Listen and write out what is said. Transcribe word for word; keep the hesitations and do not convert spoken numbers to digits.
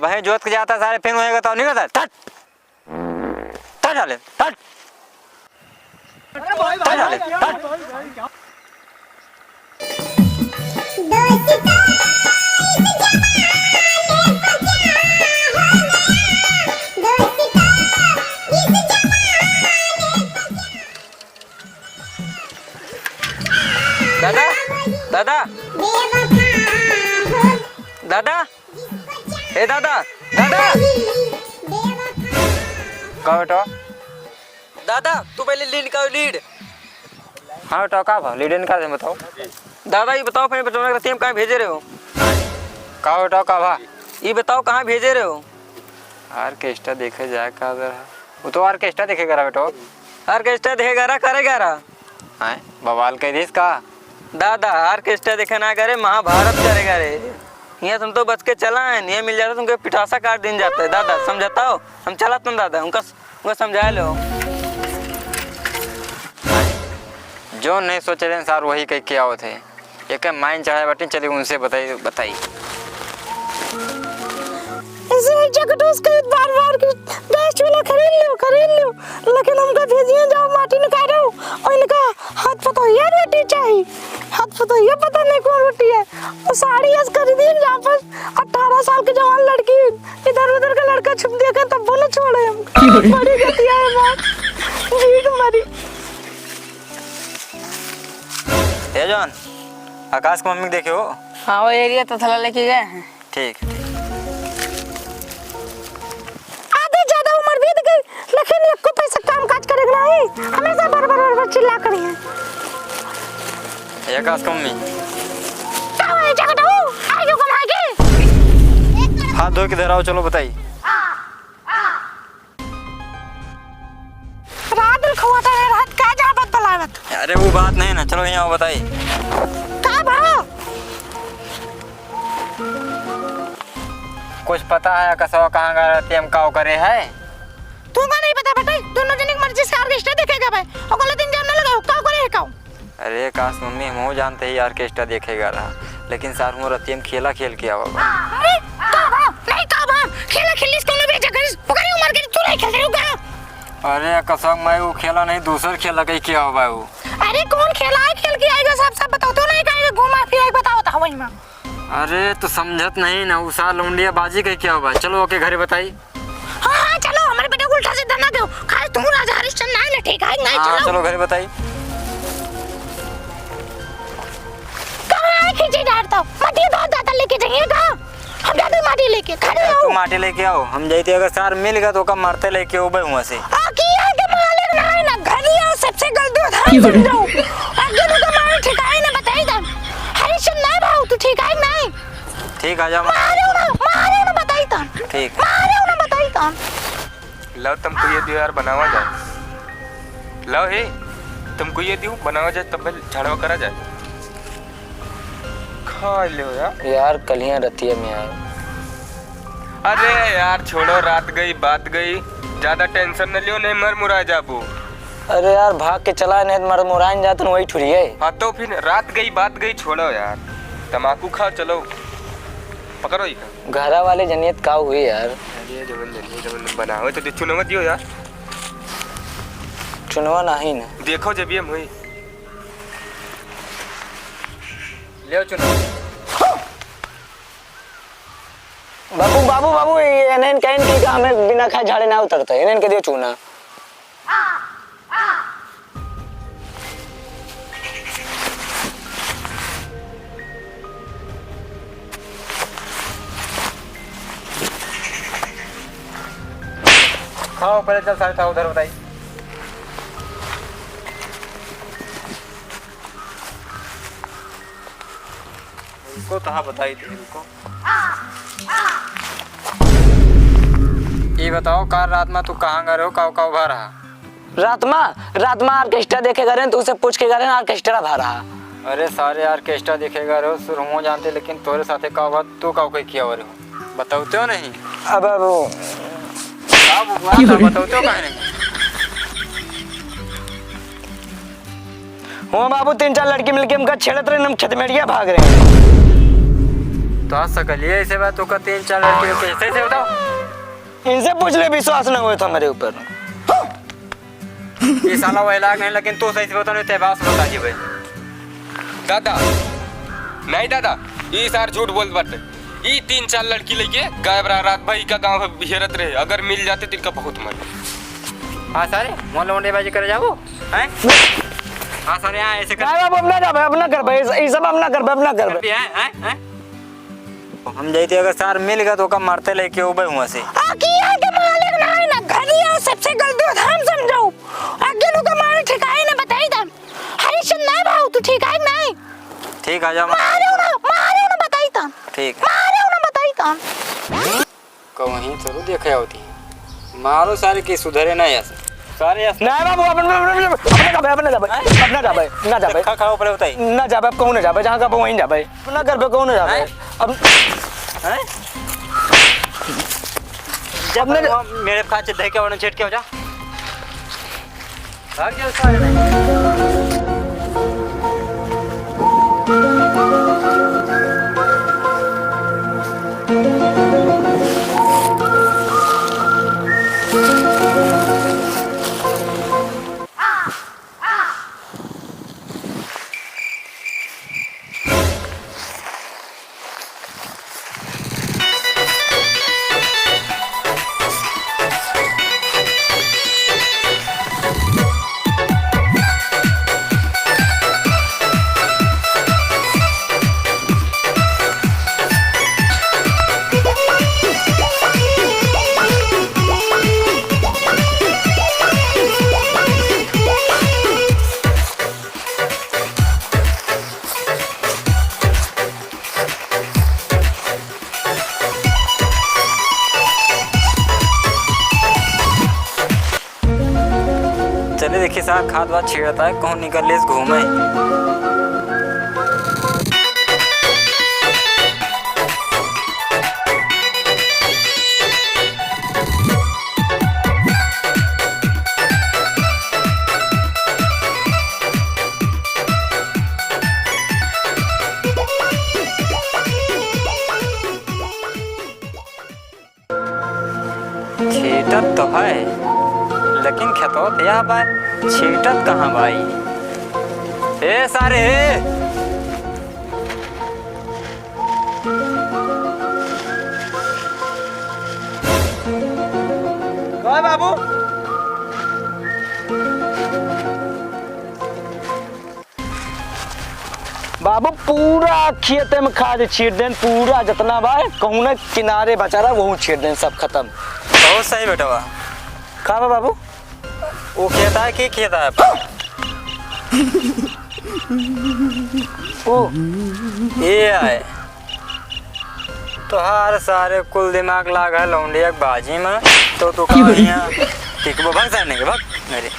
वहीं जोत के जाता सारे, फिर वहीं का तो नहीं करता। ठट। ठट साले, ठट। ठट साले, ठट। दादा, दादा, दादा, ए दादा, दादा। का बेटा? दादा, तू पहले लीड का लीड। हाँ बेटा, का भा? लीड इनका दे, बताओ। दादा, ये बताओ, अपने बेटवा के रतिया में कहाँ भेजे रहे हो? का बेटा, का भा? ये बताओ, कहाँ भेजे रहे हो? ऑर्केस्ट्रा देखे जाए का रहा? वो तो ऑर्केस्ट्रा देखे गा रहा बेटो। ऑर्केस्ट्रा देखे गा रहा, करे गा रहा? हैं? बवाल कह दिस का? दादा, ऑर्केस्ट्रा देखे ना करे, महाभारत करे गा रहे। यहाँ तुम तो बच के चला है, नहीं मिल जाता तुमके पिटासा काट दिन जाता है। दादा, समझाता हो? हम चला तुम दादा, उनका, उनका समझा लो। जो नहीं सोचे रहे सार, वही कह के आवत है। एके माइन चढ़ाए बाटे, चली उनसे बताई, बताई। ऐसे ही जगदोस के बार बार के गैस चूल्हा खरीद लियो, खरीद लियो, लेकिन हमका भेजिए जाओ माटी निकालो, और इनका हाथ पतोहिया रोटी चाहिए, हाथ पतोहिया पता नहीं कौन रोटी है, और साड़ी ऐसे खरीदिए जाओ, बस अठारह साल के जवान लड़की, इधर उधर का लड़का छुप दिया के तब वो न छोड़े हमको। बड़ी गतिया है बात, जीत मरी। ए जॉन, आकाश के मम्मी के देखे हो? हाँ, वो एरिया तो थला लेके गए हैं। ठीक, ठीक। आधी ज्यादा उम्र बीत गई, लेकिन एको पैसा काम काज करे के नाही, हमेशा बर बर बर बर चिल्ला करी है। ए आकाश के मम्मी। का हो, ए जगदू? आइयो कमाई के। हाथ धो के धराओ, चलो बताई। रात दिन खवाता है, रात का जाबत बलावत। अरे वो बात नहीं ना, चलो यहाँ बताई। का भाव? कुछ पता है कसवा कहाँ गा रहती, हम का करे है? तू का नहीं पता बेटे, दोनों जने की मर्जी से ऑर्केस्ट्रा देखे गए भाई, और गलत इंजाम न लगाओ, का करे है का? अरे काश मम्मी, हमहू जानते ही ऑर्केस्ट्रा देखे गा रहा, लेकिन सार हुआ रतिया में खेला खेल के आवा बा। अरे का बा? नहीं का बा? खेला खेलिस कोनो भी जगह, ओकरी उम्र के तू नहीं खेल रहे हो का? अरे कसम मैं वो खेला नहीं, दूसर खेला कहीं के आवा बा वो। अरे कौन खेला है, खेल के आएगा सब, सब बताओ तो नहीं कहीं घुमा फिरा के बताओ तो वही में। अरे तू समझत नहीं ना, उ सार लौंडिया बाजी कहीं के आवा बा। चलो ओके घरे बताई। हाँ, हाँ, चलो, हमारे बेटे को उल्टा सीधा ना दो। खाली तू राजा हरिश्चंद्र ना है ना, ठीक है, नहीं, हाँ, चलो। चलो, घरे बताई। कहाँ है खींची डार तो? माटी बहुत ज्यादा लेके जाइए, कहाँ? हम जाते माटी लेके, खड़े अरे, हो। तू माटी लेके आओ, हम जाते, अगर सार मिल गया तो ओका मारते लेके हो बे हुआ से। आ, की है के मालिक ना है ना, घरी आओ, सबसे गलती उधार समझो। अगर उनका मारे ठिकाए ना बताई था। हरिश्चंद्र ना भाव, तू ठीक है नहीं? ठीक, आ जा। मारे ना, मारे ना बताई था। ठीक। मारे ना बताई था। लाओ, तुमको ये दियो यार, बनावा जाए। लाओ हे, तुमको ये दियो, बनावा जाए, तब झाड़वा करा जाए। खा ले यार। यार, कलियां रतिया में यार। अरे यार, छोड़ो, रात गई, बात गई, ज्यादा टेंशन न लियो, नहीं मर मुरा जाबो। अरे यार, भाग के चला, नहीं तो मर मुराइन जात, वही ठुरिए। हाँ, तो फिर रात गई, बात गई, छोड़ो यार, तमाकू खाओ, चलो, पकड़ो इका। घरा वाले जनियत का हुई यार? अरे जवन जनिए, जवन बनावे तो दे, चुनाव दियो यार। चुनाव नहीं ना। देखो जब ये मुई। ले चुनाव। बाबू, बाबू, बाबू, ये इन्हें कहीं की का हमें बिना खाए झाड़े ना उतरते, इन्हें के दियो चूना। खाओ, पहले चल, सारे खाओ, उधर बताई। इनको कहाँ बताई थे, इनको? ये बताओ, काल रात में तू कहाँ गए हो, काव काव भा रहा? रात में, रात में ऑर्केस्ट्रा देखे गए रहे, तो उसे पूछ के गए रहे, ऑर्केस्ट्रा भा रहा। अरे सारे, ऑर्केस्ट्रा देखे गए रहे, सुर हम जानते, लेकिन तोरे साथे का बात, तू काव कहीं किया हो रहे हो? बताओ तो नहीं। अब, अब वो का बुआ था, बताओ तो काहे नहीं? हुआ बाबू, तीन चार लड़की मिलके हमका छेड़त रहे, हम खेत में एड़िया भाग रहे हैं। तो आज सकलिए ऐसे बात, तू का तीन चार लड़की के ऐसे, ऐसे बताओ। इनसे पूछ ले, विश्वास ना होए तो हमरे ऊपर। ये साला वही लायक नहीं, लेकिन तू सही से बता, नहीं ते बात बता जी भाई। दादा, नहीं दादा, ई सार झूठ बोलत बाटे। ई तीन चार लड़की लइके गायब रहा, रात भर इका गाँव में बिहेरत रहे। अगर मिल जाते तो इनका बहुत मजा। हाँ सारे, वहाँ लौंडेबाजी करे जाबो, हैं? हाँ सारे, यहाँ ऐसे कर। नहीं बाबू, अब ना जाबे, अब ना करबे, ई, ई सब अब ना करबे, अब ना करबे। करबे, हैं, हैं, हैं? हम जैते अगर सार मिल गए तो ओका मारते लेके उबे हुआ से। आखिया के मालिक ना है ना, घरिया सबसे गलती होत हम समझाऊ। आगे लोग मारे ठिकाए ना बताई दम। हरी सुन ना भाऊ, तू ठीक है कि नहीं? ठीक आ जा। मारे ना, मारे ना बताई दम। ठीक। मारे ना बताई दम। कहीं तो देखे होती। मारो सारे की सुधरे ना ऐसे। सारे ऐसे। नहीं बाबू, अपन, अपन, अपन, अपन जाबे, अपन जाबे, हैं? अपन जाबे, ना जाबे। खा, खा, ऊपर बताई। ना जाबे, अब कहूँ ना जाबे, जहाँ का वहीं जाबे। अपना घर पे कहूँ ना जाबे। हैं? अब हैं? जब अपने वहाँ मेरे खा, दे के, वरना छेट के हो जा। भाग जाओ सारे। चले देखी सा, खाद वाद छीड़त है, कहूँ निकल लेस घूमे। छीटत तो है, लेकिन खेतवा पे यह बा, छीटत कहाँ बा ई? ए सारे, ए! ओए बाबू। बाबू, पूरा खेते में खाद छीट देन, पूरा जितना बा, कहूँ ना किनारे बचा रहा, वहू छीट देन, सब खतम। बहुत सही बेटवा। का बा बाबू? वो खेत है कि खेत है? ओ, ये आए। तोहार सारे कुल दिमाग लाग है लौंडिया के बाजी में, तो तू कहाँ यहाँ? ठीक, वो भाग सामने के, भाग। अरे।